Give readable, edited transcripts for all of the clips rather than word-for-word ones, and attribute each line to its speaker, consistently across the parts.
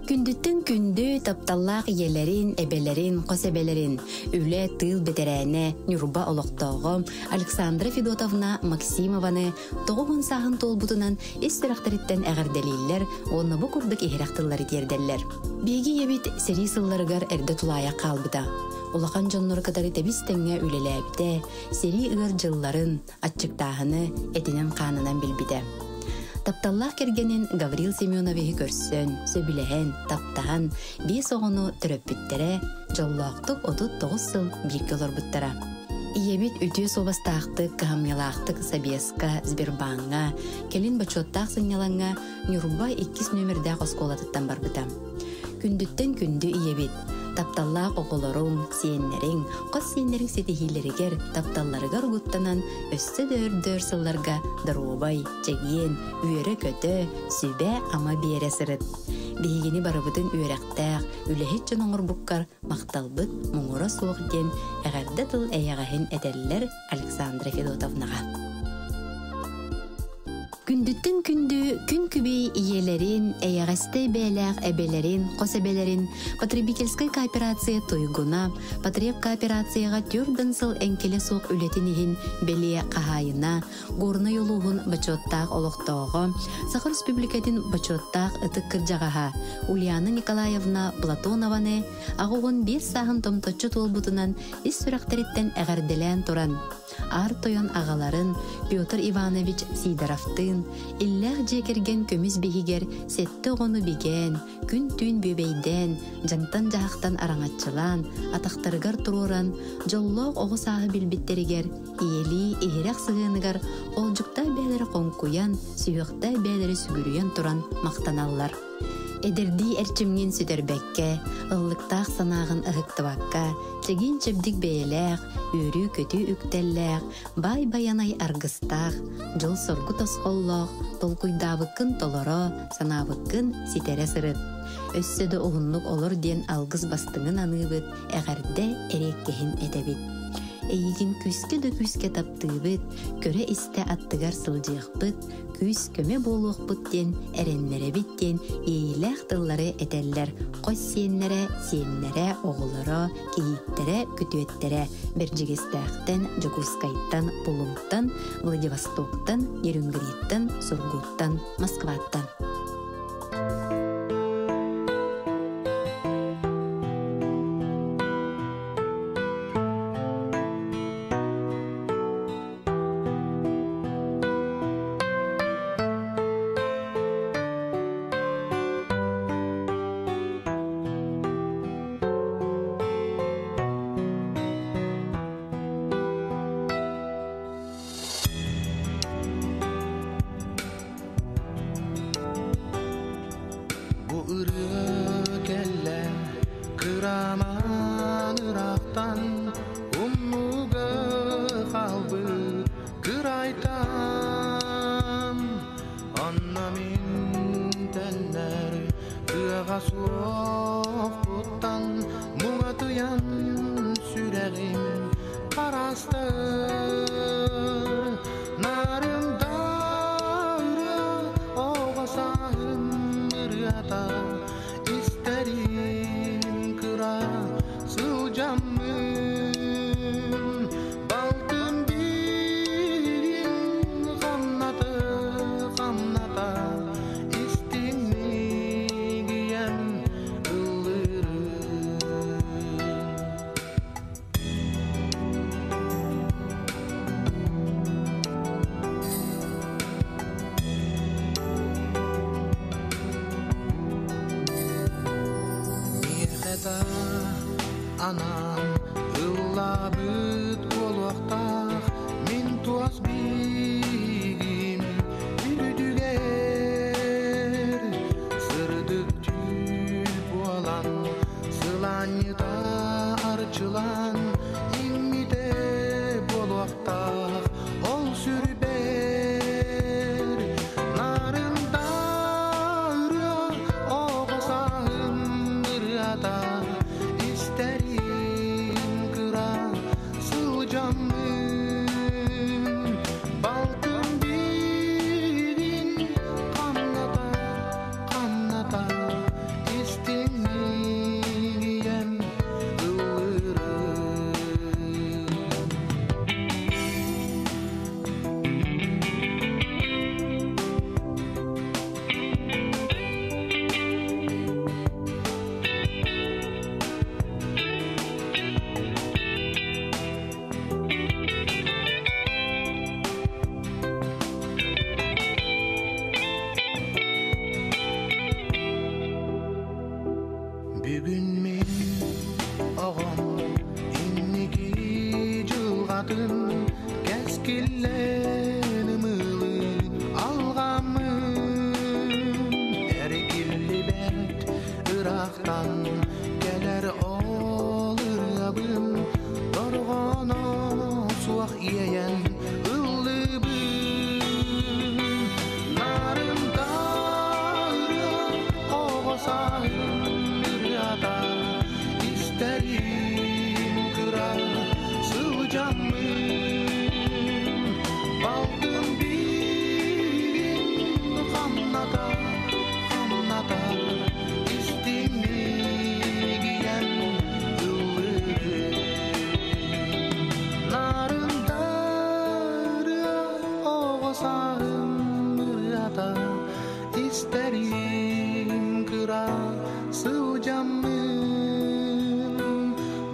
Speaker 1: Күндүттэн күндү тапталлаах ийэлэрин, эбэлэрин, хос эбэлэрин, үлэ, тыыл бэтэрээнэ, Ньурба олохтооҕо Александра Федотовна Максимованы 90 сааһын туолбутунан ис сүрэхтэриттэн эҕэрдэлииллэр уонна бу курдук иһирэх тыллары тиэрдэллэр. Биһиги ийэбит сэрии сылларыгар эрдэ тулаайах хаалбыта. Улахан дьоннору кытары тэбис-тэҥҥэ үлэлээбитэ, сэрии ыар дьылларын, аччыктааһыны этинэн-хаанынан билбитэ. Тапталлаах кэргэнин Гаврил Семеновиһы көрсөн, сөбүлэһэн, таптаһан, биэс оҕону төрөппүттэрэ, дьоллоохтук 39 сыл бииргэ олорбуттара. Ийэбит үтүө суобастаахтык, кыһамньылаахтык Собеска, Сбербааҥҥа, кэлин бочуоттаах сынньалаҥҥа Ньурба иккис нүөмэрдээх оскуолатыттан барбыта. Күндүттэн күндү ийэбит, тапталлаах оҕолоруҥ, сиэннэриҥ, хос сиэннэриҥ ситиһиилэригэр, тапталларыгар угуттанан өссө да өрдөөр сылларга доруобай, чэгиэн, үөрэ-көтө, сүбэ-ама биэрэ сырыт. Биһигини барыбытын үөрэхтээх, үлэһит дьон оҥорбуккар махталбыт муҥура суох диэн эҕэрдэ тыл эйэҕэһин этэллэр Александра Федотовнаҕа. Күндүттэн күндү күн күбэй ийэлэрин, эйэҕэстэй бэйэлээх эбэлэрин, хос эбэлэрин потребительскай кооперация туйгуна, потреб кооперацияҕа түөрт сыл эҥкилэ суох үлэтин иһин бэлиэ хаһаайына, Горнай улууһун бочуоттаах олохтооҕо, Саха Республикатын бочуоттаах ытык кырдьаҕаһа Ульяна Николаевна Платонованы 85 сааһын томточчу туолбутунан ис сүрэхтэриттэн эҕэрдэлээн туран, Аар тойон аҕаларын Петр Иванович Сидоровтыын иллээх дьиэ кэргэн көмүс биһигэр сэттэ оҕону бигээн, күн-түүн бүөбэйдээн, дьаҥтан-дьаһахтан араҥаччылаан, атахтарыгар туруоран, дьоллоох оҕо сааһы билбиттэригэр, ийэлии иһирэх сыһыаныгар олдьуктаах бэйэлэрэ хоҥкуйан, сүһүөхтээх бэйэлэрэ сүгүрүйэн туран махтаналлар. Эдэрдии эрчимҥин сүтэрбэккэ, ыллыктаах санааҕын ыһыктыбакка, чэгиэн-чэбдик бэйэлээх, үөрүү-көтүү үктэллээх, баай байанай аргыстаах, дьол-соргу тосхоллоох, толкуйдаабыккын толоро, санаабыккын ситэрэ сырыт. Өссө да уһуннук олор диэн алгыс бастыҥын аныыбыт, эҕэрдэ эриэккэһин этэбит. Эйигин күүскэ да күүскэ таптыыбыт, көрө-истэ аттыгар сылдьыахпыт, күүс-көмө буолуохпут диэн эрэннэрэбит диэн иэйиилээх тыллары этэллэр хос сиэннэрэ, сиэннэрэ, оҕолоро, кийииттэрэ, күтүөттэрэ Бэрдьигэстээхтэн, Дьокуускайтан, Булуҥтан, Владивостоктан, Нерюнгриттан, Сургуттан, Москваттан.
Speaker 2: Бу ырыа кэллэ кыраман ыраахтан умнууга хаалбыт кырайтан онно мин төннөр кыаҕа суохпуттан муҥатыйан сүрэҕим харастар нарымда ырыа оҕо сааһым ырыата истэрим кыра сылдьаммын балтым биирин хамната хамната истиҥник ыллыырын. Миэхэ да анаан ыллаабыт буолуохтаах мин туос биигим үрдүгэр сырдык түүл буолан сылаанньыта арчылаан иҥмитэ буолуохтаах ол сүрбэр нарында ырыа оҕо сааһым ырыата истэрим кыра сылдьаммын балтым биирин хамната хамната. Бүгүн мин оҕом инники дьылҕатын кэскиллэн ымыылыы алҕаммын эргиллибэт ыраахтан кэлэр ол ырыабын дорҕооно суох иэйэн ыллыыбын нарында ырыа оҕо сааһым ырыата истэрим кыра сылдьаммын балтым биирин хамната хамната истиҥник ийэм ыллыырын нарында ырыа оҕо сааһым ырыата истэрим кыра сылдьаммын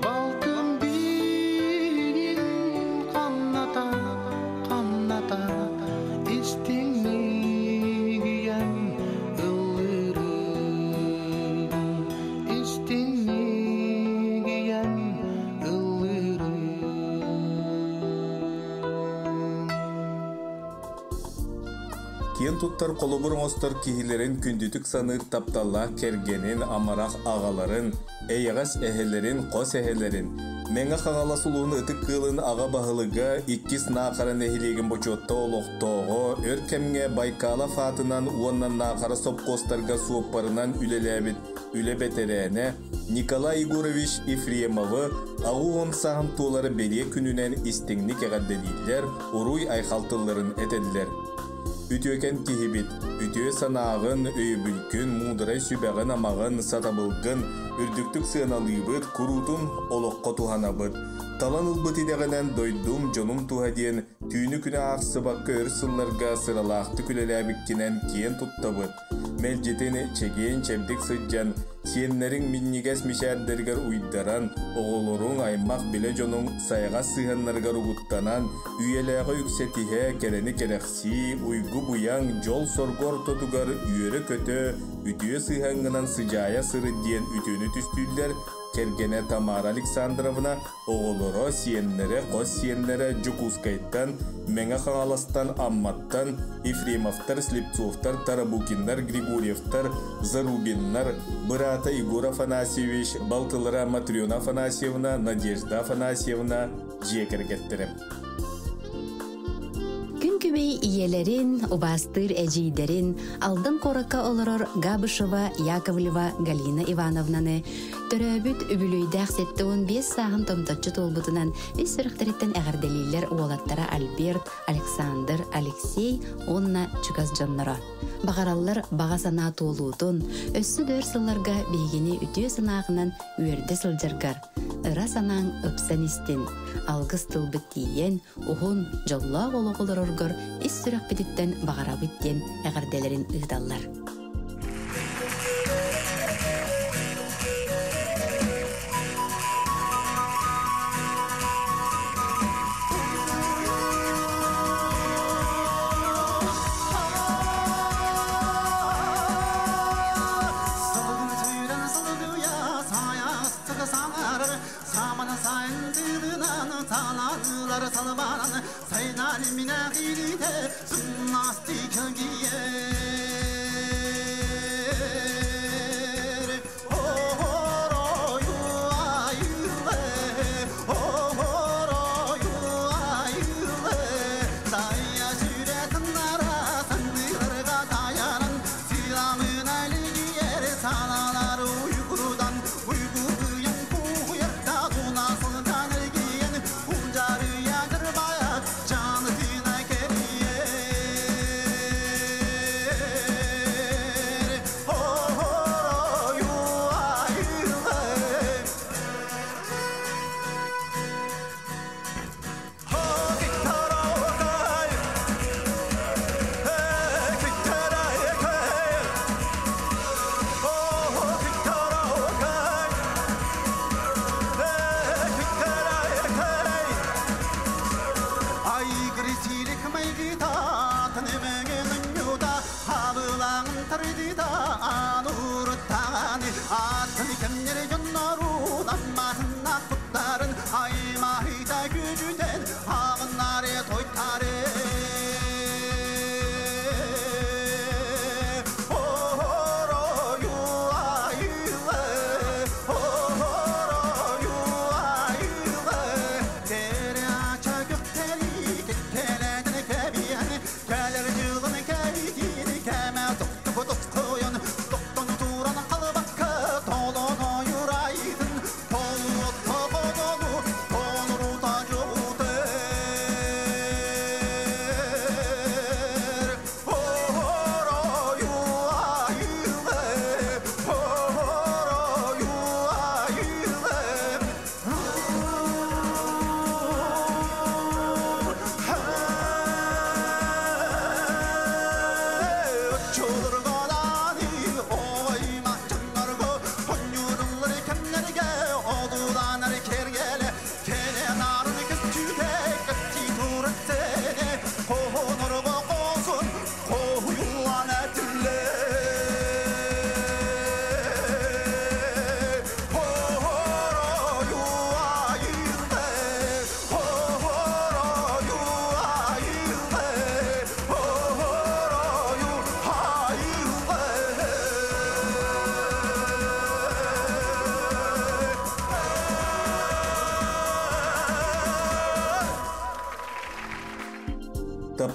Speaker 2: балтым биирин хамната хамната истиҥник ийэм ыллыырын истиҥник ийэм ыллыырын.
Speaker 3: Киэн туттар холобур оҥостор киһилэрин күндүтүк саныыр тапталлаах кэргэнин, амарах аҕаларын, эйэҕэс эһэлэрин, хос эһэлэрин, Мэҥэ Хаҥалас улууһун Ытык Кыылын аҕа баһылыга, иккис Наахара нэһилиэгин бочуотта олохтооҕо, өр кэмҥэ Байкалов аатынан уонна Наахара сопхуостарга суоппарынан үлэлээбит үлэ бэтэрээнэ Николай Егорович Ефремовы 80 сааһын туолар бэлиэ күнүнэн истиҥник эҕэрдэлииллэр, уруй-айхал тылларын этэллэр. Үтүөкэн киһибит, үтүө санааҕын, өйөбүлгүн, муударай сүбэҕин-амаҕын, сатабылгын үрдүктүк сыаналыыбыт, куруутун олоххо туһанабыт. Талан ылбыт идэҕинэн дойдум, дьонум туһа диэн түүнү-күнү аахсыбакка өр сылларга сыралаахтык үлэлээбиккинэн киэн туттабыт. Мэлдьитин чэгиэн-чэбдик сылдьан, сиэннэриҥ минньигэс мичээрдэригэр уйдаран, оҕолоруҥ, аймах-билэ дьонуҥ сайаҕас сыһыаннарыгар угуттанан, үйэлээҕи үксэтиһэ, кэрэни кэрэхсии, уйгу-быйаҥ, дьол-соргу ортотугар үөрэ-көтө, үтүө сыһыаҥҥынан сыдьаайа сырыт диэн үтүөнү түстүүллэр кэргэнэ Тамара Александровна, оҕолоро, сиэннэрэ, хос сиэннэрэ Дьокуускайтан, Мэҥэ Хаҥаластан, Амматтан, Ефремовтар, Слепцовтар, Тарабукиннар, Григорьевтар, Зарубиннар, быраата Егор Афанасьевич, балтылара Матрена Афанасьевна, Надежда Афанасьевна дьиэ кэргэттэрэ.
Speaker 1: Күн күбэй ийэлэрин, убаастыыр эдьиийдэрин, Алдан куоракка олорор Габышева Яковлева Галина Ивановнаны төрөөбүт үбүлүөйдээх 75 сааһын томточчу туолбутунан ис сүрэхтэриттэн эҕэрдэлииллэр уолаттара Альберт, Александр, Алексей уонна чугас дьонноро. Баҕараллар баҕа санаа туолуутун, өссө да өр сылларга биһигини үтүө санааҕынан үөрдэ сылдьаргар, ыра санааҥ ыпсан истин, алгыс тылбыт тиийэн, уһун, дьоллоох олох олороргор ис сүрэхпититтэн баҕарабыт диэн эҕэрдэлэрин ыыталлар.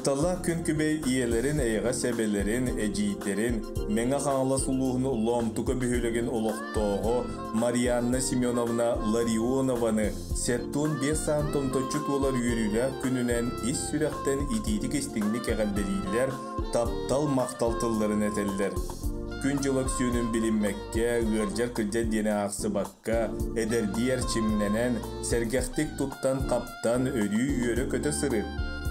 Speaker 3: Тапталлаах күн күбэй ийэлэрин, эйэҕэс эбэлэрин, эдьиийдэрин, Мэҥэ Хаҥалас улууһун Лоомтука бөһүөлэгин олохтооҕо Марианна Семеновна Ларионованы 75 саан томточчу туолар үөрүүлээх күнүнэн ис сүрэхтэн итиитик-истиҥник эҕэрдэлииллэр, таптал махтал тылларын этэллэр. Күн-дьыл өксүөнүн билиммэккэ, ыалдьар-кырдьар диэни аахсыбакка, эдэрдии эрчимнэнэн, сэргэхтик туттан-хаптан өрүү үөрэ-көтө сырыт.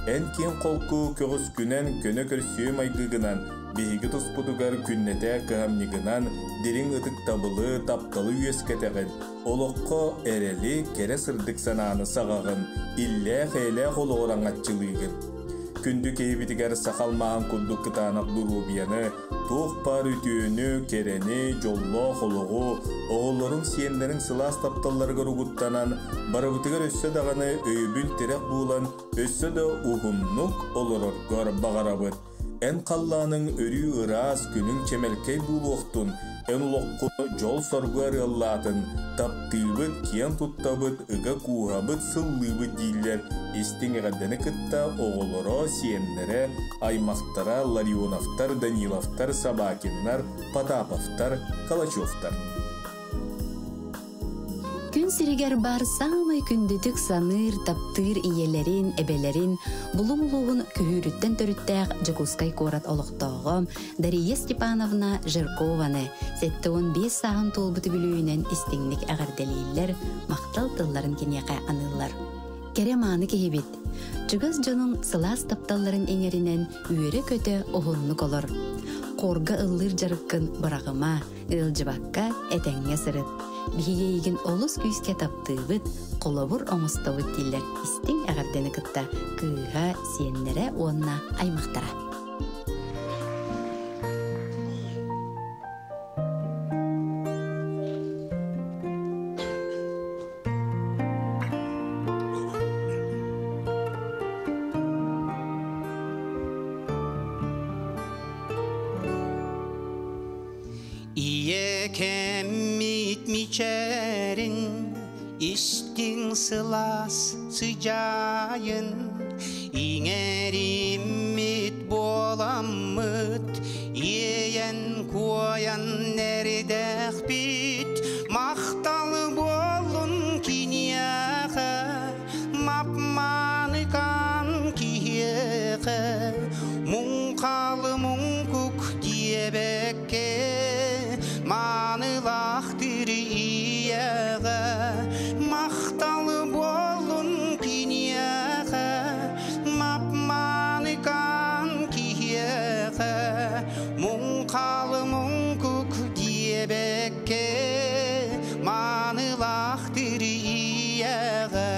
Speaker 3: Эн киэҥ холку көҕүскүнэн, көнө көрсүө майгыгынан, биһиги туспутугар күннэтэ кыһамньыгынан дириҥ ытыктабылы, тапталы үөскэтэҕин, олоххо эрэли, кэрэ сырдык санааны саҕаҕын, иллээх-эйэлээх олоҕу аҥаччылыыгын. Күндү киһибитигэр саха алмааһын курдук кытаанах доруобуйаны, туох баар үтүөнү, кэрэни, дьоллоох олоҕу, оҕолоруҥ, сиэннэриҥ сылаас тапталларыгар угуттанан, барыбытыгар өссө даҕаны өйөбүл-тирэх буолан, өссө да уһуннук олороргор баҕарабыт. Эн халлааныҥ өрүү ыраас, күнүҥ чэмэлкэй буолуохтун, эн олоххун дьол-соргу арыаллаатын, таптыыбыт, киэн туттабыт, ыга кууһабыт, сыллыыбыт дииллэр истиҥ эҕэрдэни кытта оҕолоро, сиэннэрэ, аймахтара Ларионовтар, Даниловтар, Собакиннар, Потаповтар, Калачевтар.
Speaker 1: Күн сиригэр баар саамай күндүтүк саныыр, таптыыр ийэлэрин, эбэлэрин Булуҥ улууһун Күһүүрүттэн төрүттээх Дьокуускай куорат олохтооҕо Дария Степановна Жиркованы 75 сааһын туолбут үбүлүөйүнэн истиҥник эҕэрдэлииллэр, махтал тылларын киниэхэ аныыллар. Кэрэ-мааны киһибит. Чугас дьонуҥ сылаас тапталларын иҥэринэн үөрэ-көтө уһуннук олор. Хорга ыллыыр дьарыккын быраҕыма, Ыалдьыбакка этэҥҥэ сырыт. Биһиги эйигин олус күүскэ таптыыбыт, холобур оҥостобут дииллэр истиҥ эҕэрдэни кытта кыыһа, сиэннэрэ уонна аймахтара.
Speaker 2: Ийэ кэммит мичээрин, истиҥ сылаас сыдьаайын, иҥэриммит буоламмыт, иэйэн-куойан эрдэхпит, махтал буоллун киниэхэ, мап-мааныкан киһиэхэ, муҥхалы муҥкук диэбэккэ, маанылаах тирийэҕэ, махтал буоллун киниэхэ, мап-мааныкан киһиэхэ, муҥхалы муҥкук диэбэккэ, маанылаах тирийэҕэ.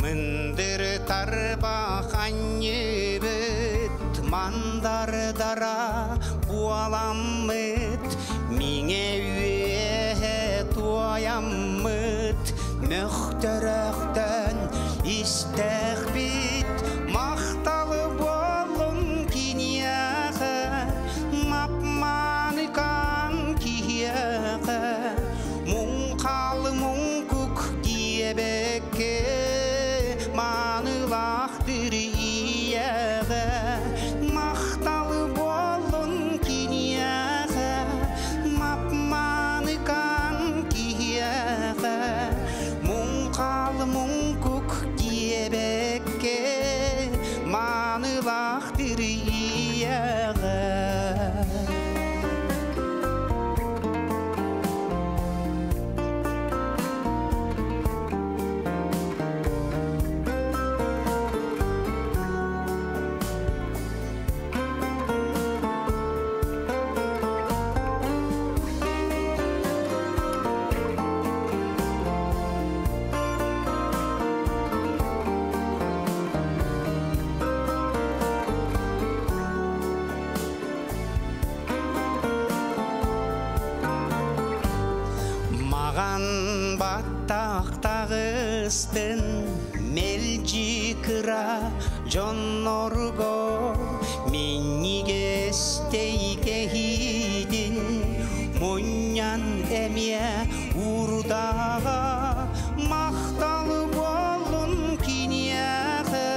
Speaker 2: Мындыр тарбах анньыбыт, мандардара буоламмыт, миҥэ үөһэ туойаммыт, мөхтөрөхтөн истэхпит, махталы буоллун киниэхэ, мап-мааныкан киһиэхэ, муҥхалы муҥкук диэбэккэ, маанылаах тирийэҕэ, махталы буоллун киниэхэ, мап-мааныкан киһиэхэ, муҥхалы муҥкук диэбэккэ, маанылаах тирийэҕэ. Маҕан баттахтаҕыстын мэлдьи кыра дьоннорго минньигэстэй кэһиитин мунньан эмиэ уурдаҕа махтал буоллун киниэхэ.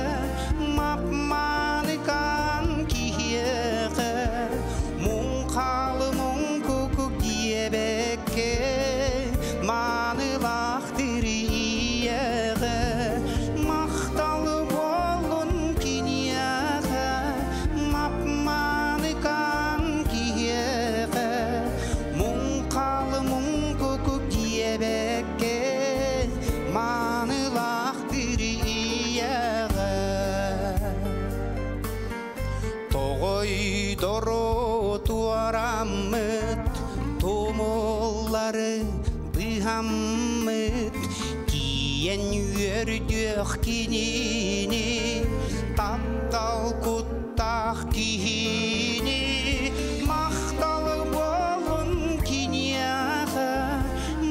Speaker 2: Гынаммыт Тиийэн үөрдүөх кинини Таптал куттаах киһини Махтал буолун киниэхэ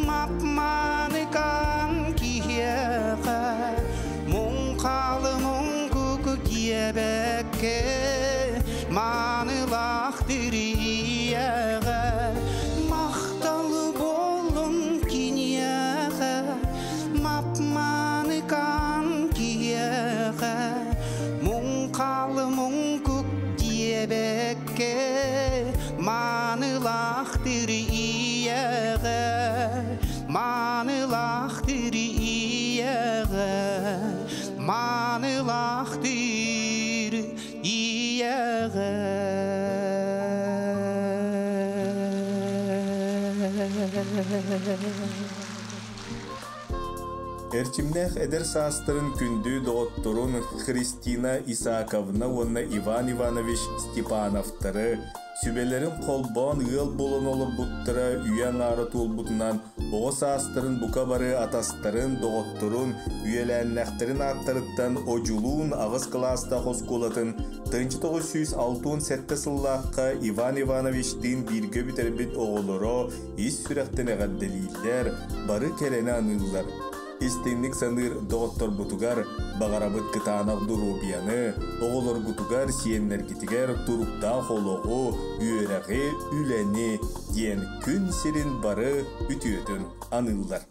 Speaker 2: Мап-мааныкан киһиэхэ Муҥхалы муҥкук диэбэккэ Маанылаах тирийэҕэ Махтал буолун киниэхэ Мап-мааныкан киһиэхэ Муҥхалы муҥкук диэбэккэ Маанылаах тирийэҕэ Маанылаах тирийэҕэ Маанылаах тирийэҕэ
Speaker 3: Эрчимнээх эдэр саастарын күндү доҕотторун Христина Исааковна уонна Иван Иванович Степановтары сүбэлэрин холбоон ыал буолан олорбуттара үйэ аҥаара туолбутунан оҕо саастарын бука бары атастарын, доҕотторун, үөлээннэхтэрин ааттарыттан Одьулуун аҕыс кылаастаах оскуолатын 1967 сыллаахха Иван Ивановичтыын бииргэ бүтэрбит оҕолоро ис сүрэхтэн эҕэрдэлииллэр, бары кэрэни аныыллар. Истиҥник саныыр доҕотторбутугар баҕарабыт кытаанах доруобуйаны, оҕолоргутугар, сиэннэргитигэр туруктаах олоҕу, үөрэҕи, үлэни диэн күн сирин бары үтүөтүн аныыллар.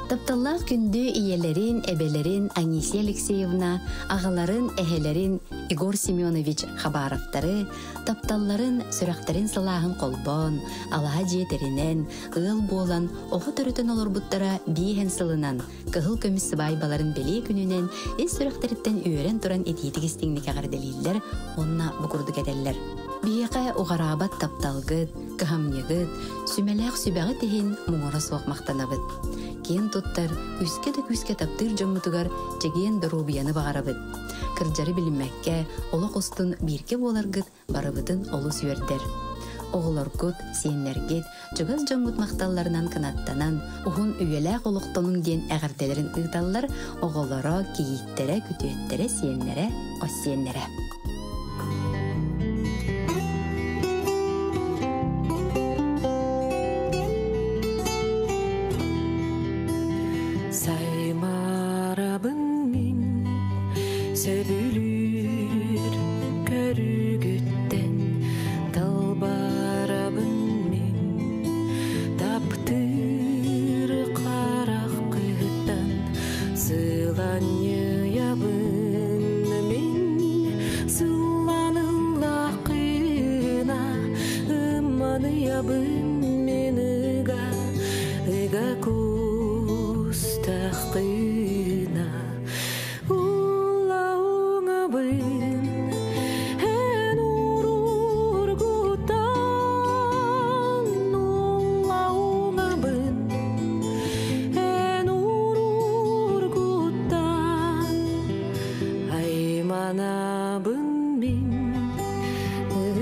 Speaker 1: Тапталлаах күндү ийэлэрин, эбэлэрин Анисия Алексеевна, аҕаларын, эһэлэрин Егор Семенович Хабаровтары тапталларын, сүрэхтэрин сылааһын холбоон, алаһа дьиэ тэринэн, ыал буолан, оҕо төрөтөн олорбуттара биэһэн сылынан, кыһыл көмүс сыбаайбаларын бэлиэ күнүнэн ис сүрэхтэриттэн үөрэн туран итиитик истиҥник эҕэрдэлииллэр уонна бу курдук этэллэр. Биһиэхэ уҕараабат тапталгыт, кыһамньыгыт, сүмэлээх сүбэҕит иһин муҥура суох махтанабыт. Киэн туттар, күүскэ да күүскэ таптыыр дьоммутугар чэгиэн доруобуйаны баҕарабыт. Кырдьары билиммэккэ, олох устун бииргэ буоларгыт барыбытын олус үөрдэр. Оҕолоргут, сиэннэргит, чугас дьоҥҥут махталларынан кынаттанан, уһун үйэлээх олохтонуҥ диэн эҕэрдэлэрин ыыталлар оҕолоро, кийииттэрэ, күтүөттэрэ, сиэннэрэ, хос сиэннэрэ.
Speaker 4: Саймарабын мин сөбүлүүр көрүгүттэн талбарабын мин таптыыр хараххыттан сыланньыйабын мин сылланыллаххына ымманыйабын мин ыга ыга кустаххына Улауҥабын эн уруургутан Улауҥабын эн уруургутан Айманабын мин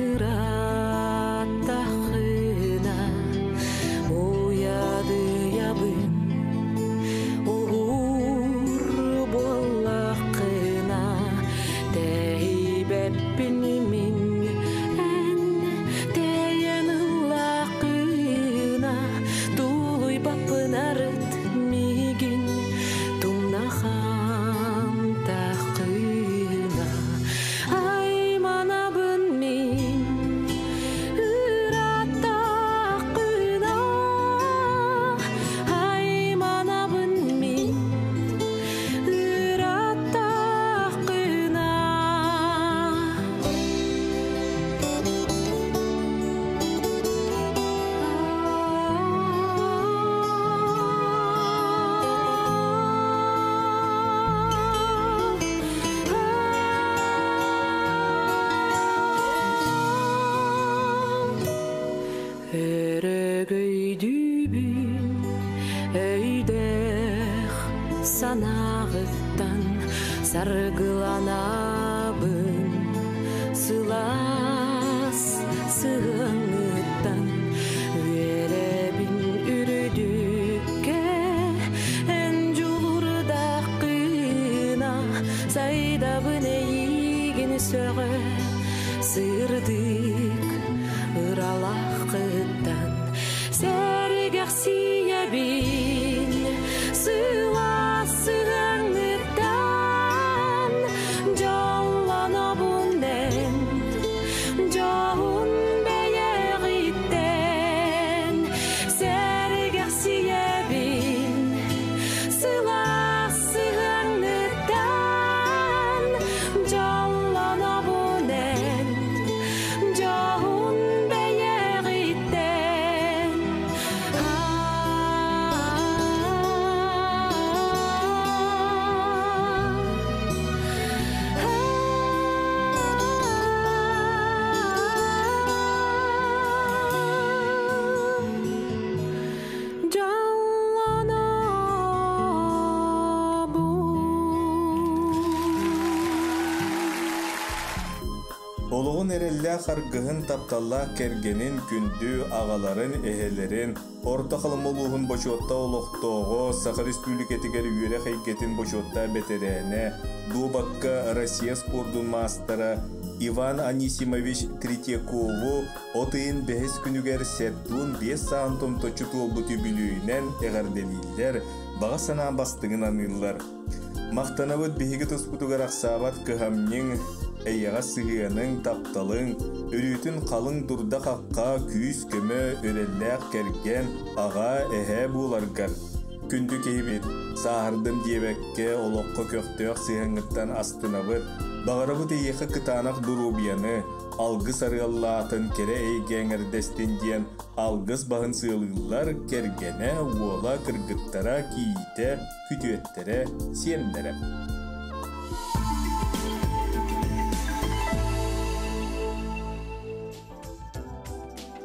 Speaker 4: ыраттаххына Уйадыйабын Уһуур буоллаххына Тэһийбэппин мин эн тэйэн ыллаххына Тулуйбаппын арыт миигин тумнахан таххына Айманабын мин ыраттаххына Айманабын мин ыраттаххына Өрөгөйдүүбүн өйдөөх санааҕыттан саргыланабын сылаас сыһыаҥҥыттан үөрэбин
Speaker 3: Олоҕун эрэллээх аргыһын, тапталлаах кэргэнин, күндү аҕаларын, эһэлэрин, Орто Халыма улууһун бочуоттаах олохтооҕо, Саха Республикатыгар үөрэх эйгэтин бочуоттаах бэтэрээнэ, дуобакка Россия спордун маастара Иван Анисимович Третьякову от ыйын бэһис күнүгэр 75 саан томточчу туолбут үбүлүөйүнэн эҕэрдэлииллэр, баҕа санаа бастыҥын аныыллар. Махтанабыт биһиги туспутугар ахсаабат кыһамньыҥ, эйэҕэс сыһыаныҥ, тапталыҥ, өрүүтүн халыҥ дурда-хахха, күүс-көмө, эрэллээх кэргэн, аҕа, эһээ буоларгар. Күндү киһибит, сааһырдым диэбэккэ, олоххо көхтөөх сыһыаҥҥыттан астынабыт, баҕарабыт эйиэхэ кытаанах доруобуйаны, алгыс арыаллаатын кэрэ эйгэ эҥэрдэстин диэн алгыс баһын сыалыыллар кэргэнэ, уола, кыргыттара, кийиитэ, күтүөттэрэ, сиэннэрэ.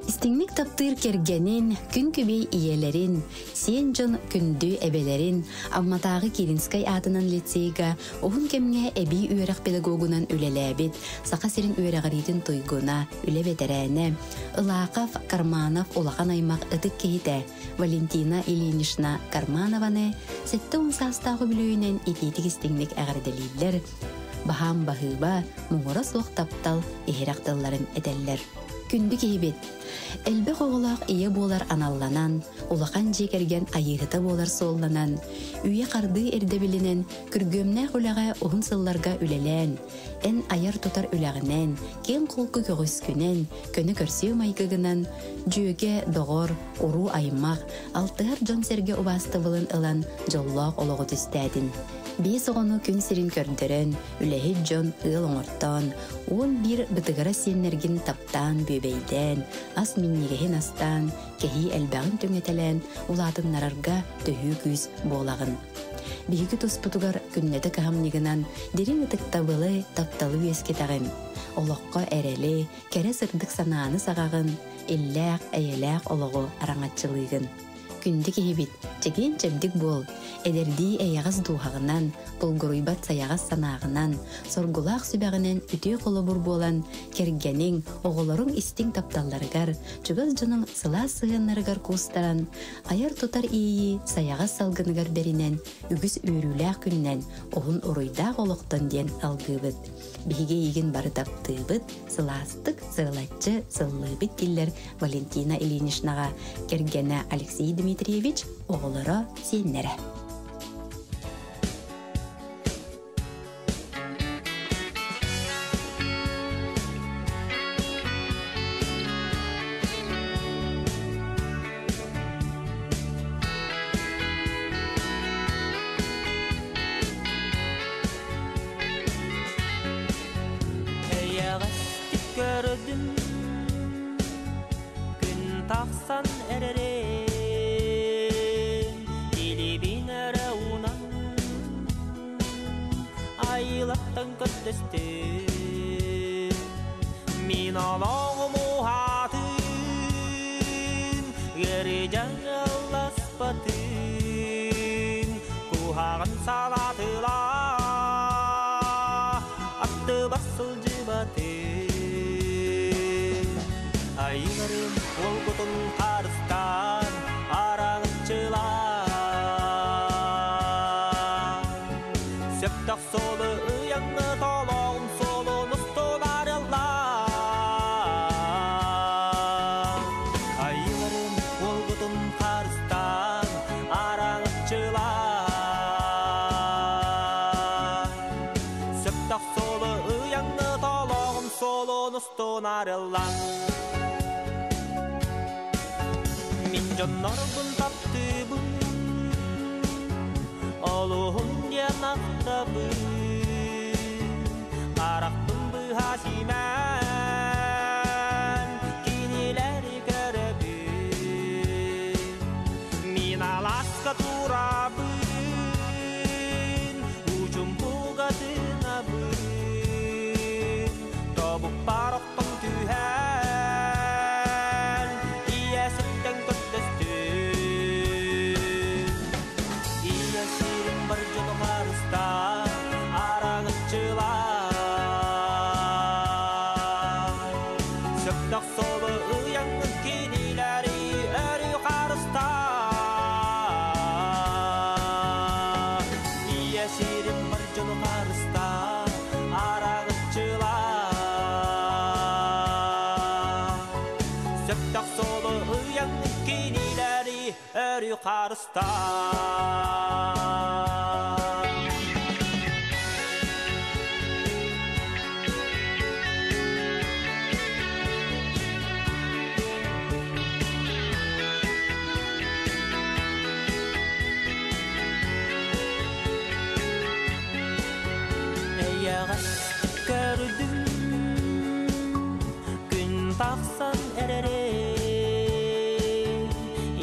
Speaker 1: Истиҥник таптыыр кэргэнин, күн күбэй ийэлэрин, сиэн дьон күндү эбэлэрин, Амматааҕы Киринскэй аатынан лицейга уһун кэмҥэ эбии үөрэх педагогунан үлэлээбит Саха сирин үөрэҕириитин туйгуна, үлэ бэтэрээнэ, Ылаахов Карманов улахан аймах ытык киһитэ Валентина Ильинична Карманованы 70 саастаах үбүлүөйүнэн итиитик истиҥник эҕэрдэлииллэр, баһаам баһыыба, муҥура суох таптал иһирэх тылларын этэллэр. Күндү киһибит, элбэх оҕолоох ийэ буолар аналланан, улахан дьиэ кэргэн айыыһыта буолар суолланан, үйэ хардыы ирдэбилинэн күргүөмнээх үлэҕэ уһун сылларга үлэлээн, эн айар-тутар үлэҕинэн, киэҥ-холку көҕүскүнэн, көнө көрсүө майгыгынан, дьүөгэ, доҕор, уруу-аймах, алтыһар дьон-сэргэ убаастабылын ылан дьоллоох олоҕу түстээтин. Биэс оҕону күн сирин көрдөрөн, үлэһит дьон ыал оҥортоон, 11 бытыгыра сиэннэргин таптаан бүөбэйдээн, ас минньигэһин астаан, кэһии элбэҕин түҥэтэлээн улаатыннарарга төһүү күүс буолаҕын. Биһиги туспутугар күннэтэ кыһамньыгынан дириҥ ытыктабылы, тапталы үөскэтэҕин. Олоххо эрэли, кэрэ сырдык санааны саҕаҕын, иллээх, эйэлээх олоҕу араҥаччылыыгын. Күндү киһибит, чэгиэн-чэбдик буол, эдэрдии эйэҕэс дууһаҕынан, булгуруйбат сайаҕас санааҕынан, соргулаах сүбэҕинэн үтүө холобур буолан, кэргэниҥ, оҕолоруҥ истиҥ тапталларыгар, чугас дьонуҥ сылаас сыһыаннарыгар куустаран, айар-тутар иэйии сайаҕас салгыныгар бэринэн, үгүс үөрүүлээх күнүнэн, уһун уруйдаах олохтон диэн алгыыбыт. Биһиги эйигин бары таптыыбыт, сылаастык, сырылаччы сыллыыбыт дииллэр Валентина Ильиничнаҕа кэргэнэ Алексей Дмитриевич, оҕолоро, сиэннэрэ.
Speaker 4: Эйэҕэстик көрдүм күн тахсан эрэрин илиибин эрэ уунан айылаттан көрдөстүм мин олоҕум уһаатын ыарыы дьаҥыласпатын куһаҕан салаатыла аттыбар сылдьыбатын айыларым уолгутун харыстаан араҥаччылаан сөптөх суолу ыйаҥҥы толоҕум суолун устун арыллаан айыларым уолгутун харыстаан араҥаччылаан сөптөх суолу ыйаҥҥы толоҕум суолун устун арыллаан мин дьоннорбун таптыыбын олуһун диэн ахтабын харахпын быһа симэн кинилэри көрөбүн мин алааска турабын учумпуга тыынабын тобукпар охтон түһэн ийэ сиртэн көрдөстүм ийэ сирим бар дьону харыстаан араҥаччылаан Сөптөх солу ыян кинилери өрүү харыстан. Эйэҕэс көрдүм күн тахсан эрэре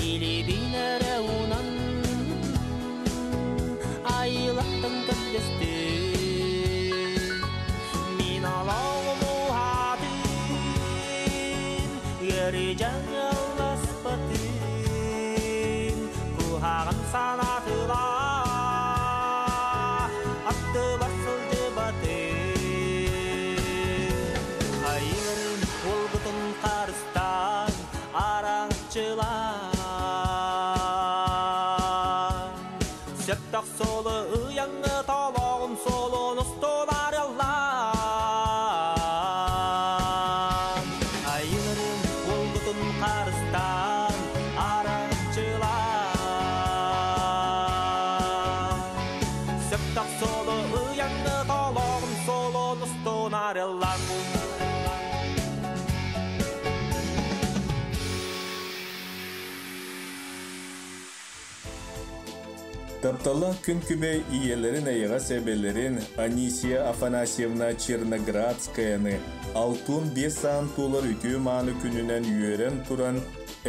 Speaker 4: илибин эрэ унан айылаттан көрдөстүм мин олоҕум уһаатын ыарыы дьаҥыласпатын куһаҕан санаатыла аттыбар сылдьыбатын айыларын уолгутун харыстаан араҥчылаан сөптөх суолу ыйаҥҥы толоҕун суолун устун арыаллаан айыларын уолгутун харыстаан араҥчылаан сөптөх суолу ыйаҥҥы толоҕун суолун устун арыаллаан.
Speaker 3: Тапталлаах күн күбэй ийэлэрин эйэҕэс эбэлэрин Анисия Афанасьевна Черноградскаяны 65 саан туолар үтүө мааны күнүнэн үөрэн туран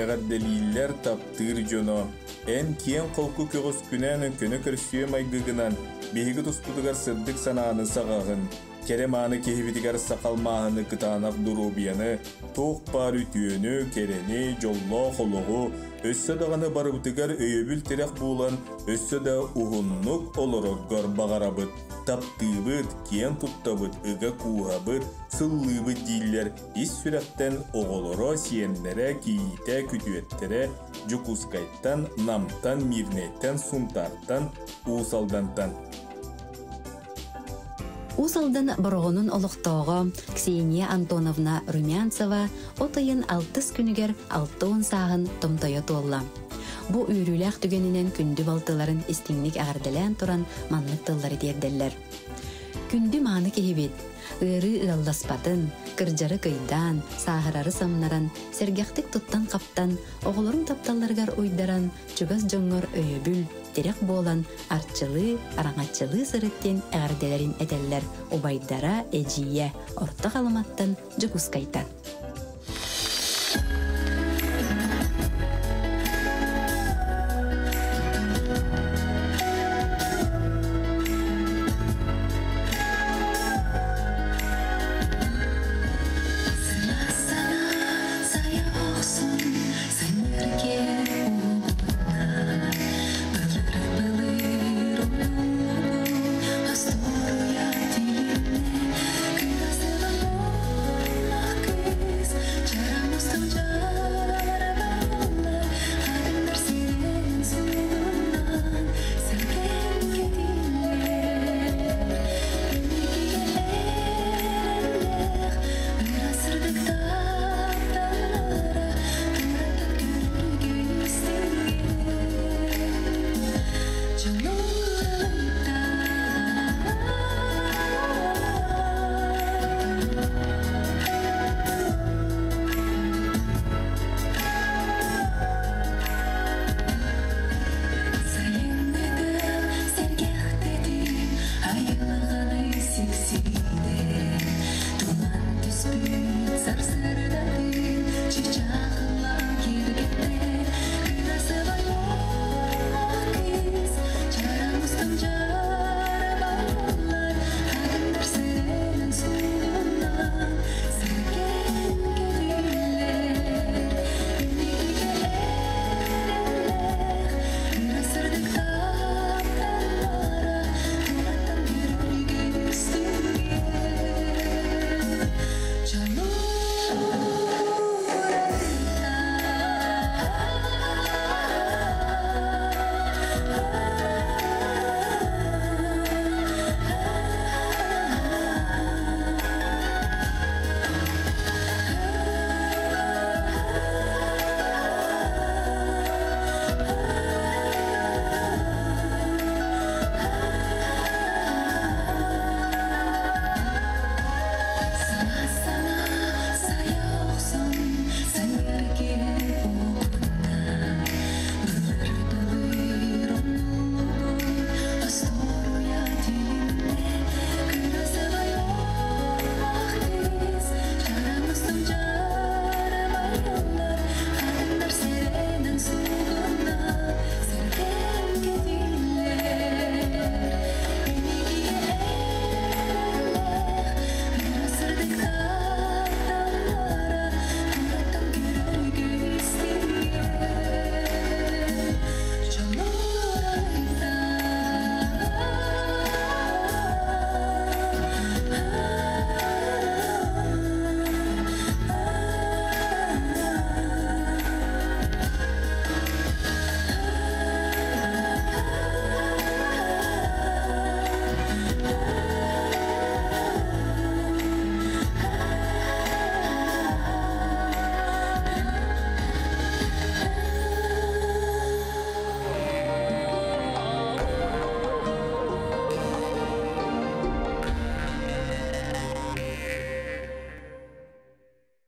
Speaker 3: эҕэрдэлииллэр таптыыр дьоно. Эн киэҥ холку көҕүскүнэн көнө көрсүө майгыгынан биһиги туспутугар сырдык санааны саҕаҕын. Кэрэ мааны киһибитигэр сахалмааһыны кытаанах доруобуйаны, туох баар үтүөнү, кэрэни, дьоллоох олоҕу, өссө даҕаны барыбытыгар өйөбүл-тирэх буолан, өссө да уһуннук олороргор баҕарабыт, таптыыбыт, киэн туттабыт, ыга кууһабыт, сыллыыбыт дииллэр ис сүрэхтэн оҕолоро, сиэннэрэ, кийиитэ, күтүөттэрэ Дьокуускайтан, Намтан, Мирнэйтэн, Сунтаартан, Уус Алдантан.
Speaker 1: Уус Алдан Бороҕонун олохтооҕо Ксения Антоновна Румянцева от ыйын алтыс күнүгэр 60 сааһын томтойо туолла. Бу үөрүүлээх түгэнинэн күндү балтыларын истиҥник эҕэрдэлээн туран маннык тыллары тиэрдэллэр. Күндү мааны киһибит, ыарыы ыалласпатын, кырдьары кыйдаан, сааһырары самнаран, сэргэхтик туттан-хаптан, оҕолорун тапталларыгар уйдаран, чугас дьоҥҥор өйөбүл, тирэх буолан арчылыы, араҥаччылыы сырыт диэн эҕэрдэлэрин этэллэр убайдара, эдьиийэ Орто Халыматтан, Дьокуускайтан.